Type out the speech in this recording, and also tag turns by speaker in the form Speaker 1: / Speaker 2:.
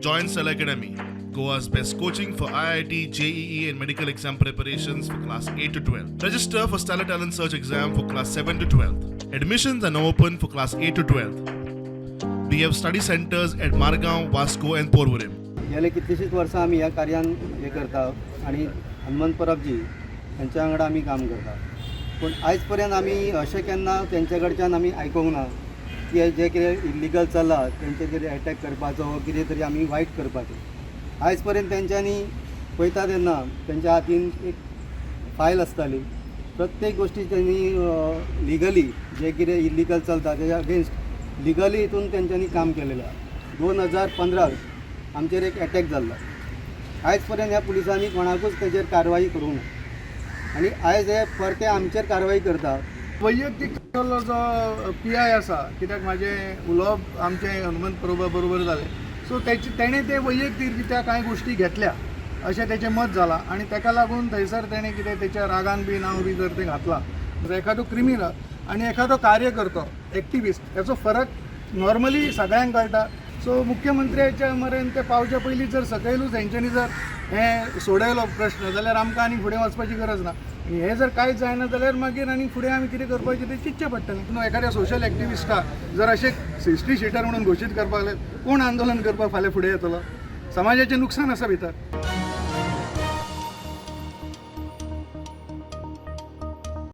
Speaker 1: Join Stellar Academy, Goa's best coaching for IIT, JEE, and medical exam preparations for class 8 to 12. Register for Stellar Talent Search exam for class 7 to 12. Admissions are now open for class 8 to 12. We have study centers at Margaon, Vasco, and Porvorim.
Speaker 2: गेले कितलींशींच वर्सां आमी ह्या कार्यान हें करता आनी हनुमंत परब जी हांच्या वांगडा आमी काम करता. पूण आयज पर्यंत आमी अशें केन्ना तेंच्या कडच्यान आमी आयकूंक ना की जें कितें इल्लिगल चल्लां तेंचेर कितें एटॅक करपाचो वो कितें तरी आमी वायट करपाचें. आयज पर्यंत तेंच्यांनी पळयता तेन्ना तेंच्या हातीन एक फायल आसताली. प्रत्येक गोश्टी त्यांनी लिगली जे कितें इल्लिगल चलता तेज्या अगेन्स्ट लिगली हितून तेंच्यांनी काम केलेलें आहा. 2015 आमचेर एक एटॅक जाल्लो. आयज पर्यंत ह्या पुलिसांनी कोणाकूच तेजेर कारवाई करूंक ना आनी आयज हे परते आमचेर कारवाई करता.
Speaker 3: वैयक्तीक जो पी I आसा, कित्याक म्हाजें उलोवप आमचें हनुमंत परबा बरोबर जालें, सो तेचे तेणें ते वैयक्तीक रित्या कांय गोश्टी घेतल्या अशें तेचें मत जालां आनी तेका लागून थंयसर तेणें कितें तेच्या रागान बी नांव बी जर तें घातलां. एखादो क्रिमिनल आनी एखादो कार्यकर्तो, एक्टिविस्ट, हेचो फरक नॉर्मली सगळ्यांक कळटा. सो मुख्यमंत्र्याच्या मेरेन ते पावच्या पयलीं जर सकयलूच हेंच्यांनी जर हें सोडयलो प्रश्न जाल्यार आमकां आनी फुडें वचपाची गरज ना. आनी हें जर कांयच जायना जाल्यार मागीर आनी फुडें आमी कितें करपाचें तें चिंतचें पडटलें. न्हू, एखाद्या सोशल एक्टिविस्टाक जर अशें हिस्ट्री शिटर म्हणून घोशीत करपाक लागले, कोण आंदोलन करपाक फाल्यां फुडें येतलो? समाजाचें नुकसान आसा भितर.